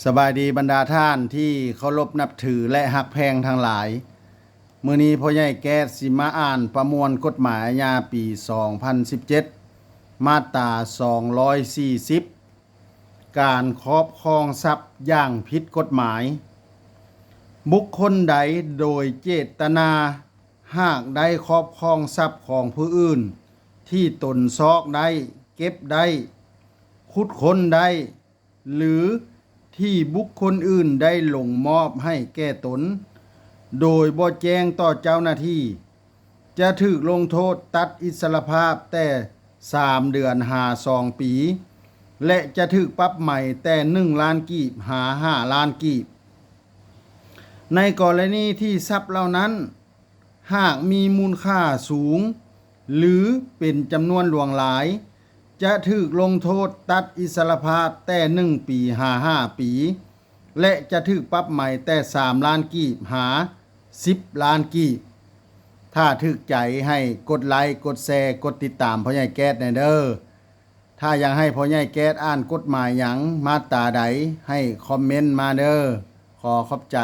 ສະບາຍດີບັນດາທ່ານທີ່ເຄົາລົບນັບຖື ແລະ ຮັກແພງທັງຫຼາຍ. ມື້ນີ້ພໍ່ໃຫຍ່ແກ້ດຊິມາອ່ານປະມວນກົດໝາຍອາຍາປີສອງພັນສິບເຈັດ ມາດຕາສອງຮ້ອຍສີ່ສິບ ການຄອບຄອງຊັບຢ່າງຜິດກົດໝາຍ. ບຸກຄົນໃດໂດຍເຈດຕະນາ ຫາກໄດ້ຄອບຄອງຊັບຂອງຜູ້ອື່ນ ທີ່ຕົນຊອກໄດ້, ເກັບໄດ້, ຂຸດຄົ້ນໄດ້ ຫຼື ທີ່ບຸກຄົນອື່ນໄດ້ລົງມອບໃຫ້ແກ່ຕົນ ໂດຍບໍ່ແຈ້ງຕໍ່ເຈົ້າໜ້າທີ່ ຈະຖືກລົງໂທດຕັດອິດສະຫຼະພາບແຕ່ສາມເດືອນຫາສອງປີ ແລະ ຈະຖືກປັບໃໝແຕ່ໜຶ່ງລ້ານກີບຫາຫ້າລ້ານກີບ. ໃນກໍລະນີທີ່ຊັບເຫຼົ່ານັ້ນ ຫາກມີມູນຄ່າສູງ ຫຼື ເປັນຈຳນວນຫຼວງຫຼາຍ ຈະຖືກລົງໂທດຕັດອິດສະຫຼະພາບແຕ່ໜຶ່ງປີຫາຫ້າປີ ແລະ ຈະຖືກປັບໃໝແຕ່ສາມລ້ານກີບຫາສິບລ້ານກີບ. ຖ້າຖືກໃຈໃຫ້ກົດໄລ, ກົດແຊ, ກົດຕິດຕາມພໍ່ໃຫຍ່ແກ້ດແດ່ເດີ້. ຖ້າຢາກໃຫ້ພໍ່ໃຫຍ່ແກ້ດອ່ານກົດໝາຍຫຍັງ, ມາດຕາໃດ, ໃຫ້ຄອມເມັນມາເດີ້. ຂໍຂອບໃຈ.